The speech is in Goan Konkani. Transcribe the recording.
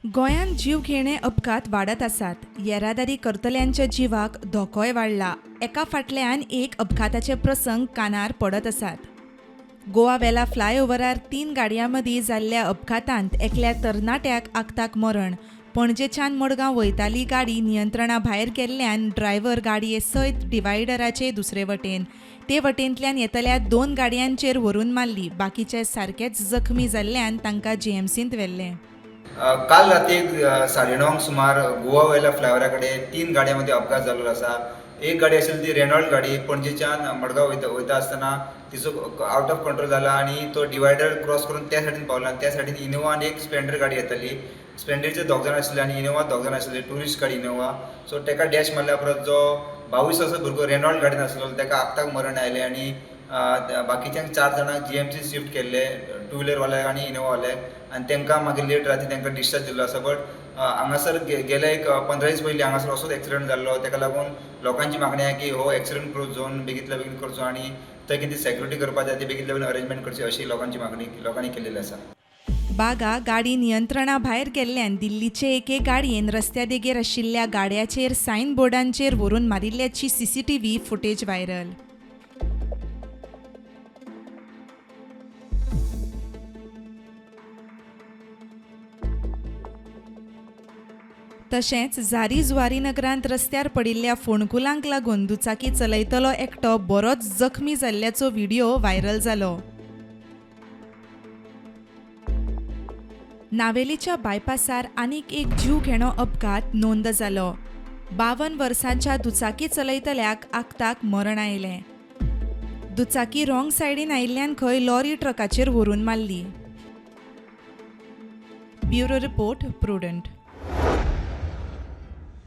गोंयांत जीवघेणे अपघात वाडत आसात. येरादारी करतल्यांच्या जिवाक धोकोय वाडला. एका फाटल्यान एक अपघाताचे प्रसंग कानार पडत आसात. गोवा वेला फ्लायओव्हरार 3 गाडयां मदीं जाल्ल्या अपघातांत एकल्या तरणाट्याक आक्ताक मरण. पणजेच्यान मडगांव वयताली गाडी नियंत्रणा भायर गेल्ल्यान ड्रायव्हर गाडये सयत डिवायडराचे दुसरे वटेन ते वटेंतल्यान येतल्या 2 गाडयांचेर व्हरून मारली. बाकीचे सारकेच जखमी जाल्ल्यान तांकां जीएमसींत व्हेल्ले. काल राती 9:30 सुमार गोवा वेला फ्लायओव्हरा कडेन 3 गाडयां मदीं अपघात जाल्लो आसा. एक गाडी आशिल्ली ती रेनॉल्ड गाडी पणजेच्यान मडगांव वयता आसतना तिचो आवट ऑफ कंट्रोल जाला आनी तो डिवायडर क्रॉस करून त्या सायडीन पावला आनी त्या सायडीन इनोवा आनी एक स्प्लेंडर गाडी येताली. स्प्लेंडरचे 2 जाण आशिल्ले आनी इनोवा 2 जाण आशिल्ले, ट्युरिस्ट गाडी इनोवा. सो ताका डॅश मारल्या उपरांत जो 22 वर्सां भुरगो रेनॉल्ड गाडयेन आसलो ताका आक्ताक मरण आयलें आनी बाकीच्यांक 4 जाणांक जीएमसी शिफ्ट केल्ले, टू व्हिलरवाल्याक आनी इनोवावाल्याक, आनी तांकां मागीर लेट राती तांकां डिस्चार्ज दिल्लो आसा. बट हांगासर गेले एक 15 दीस पयलीं हांगासर असोच एक्सिडंट जाल्लो. ताका लागून लोकांची मागणी आहा की हो एक्सिडंट प्रूफ झोन बेगींतल्या बेगीन करचो आनी थंय कितें सेक्युरिटी करपाक जाय ती बेगींतल्या बेगीन अरेंजमेंट करची अशी लोकांची मागणी लोकांनी केल्ली आसा. बागा गाडी नियंत्रणा भायर गेल्ल्यान दिल्लीचे एके गाडयेन रस्त्या देगेर आशिल्ल्या गाड्याचेर सायन बोर्डांचेर व्हरून मारिल्ल्याची सीसीटीव्ही फुटेज व्हायरल. तशेंच झारी जुवारी नगरांत रस्त्यार पडिल्ल्या फोंडकुलांक लागून दुचाकी चलयतलो एकटो बरोच जखमी जाल्ल्याचो व्हिडिओ व्हायरल जालो. नावेलीच्या बायपासार आनीक एक जीवघेणो अपघात नोंद जालो. 52 वर्सांच्या दुचाकी चलयतल्याक आक्ताक मरण आयलें. दुचाकी रॉंग सायडीन आयिल्ल्यान खंय लॉरी ट्रकाचेर व्हरून मारली. Bureau report, Prudent.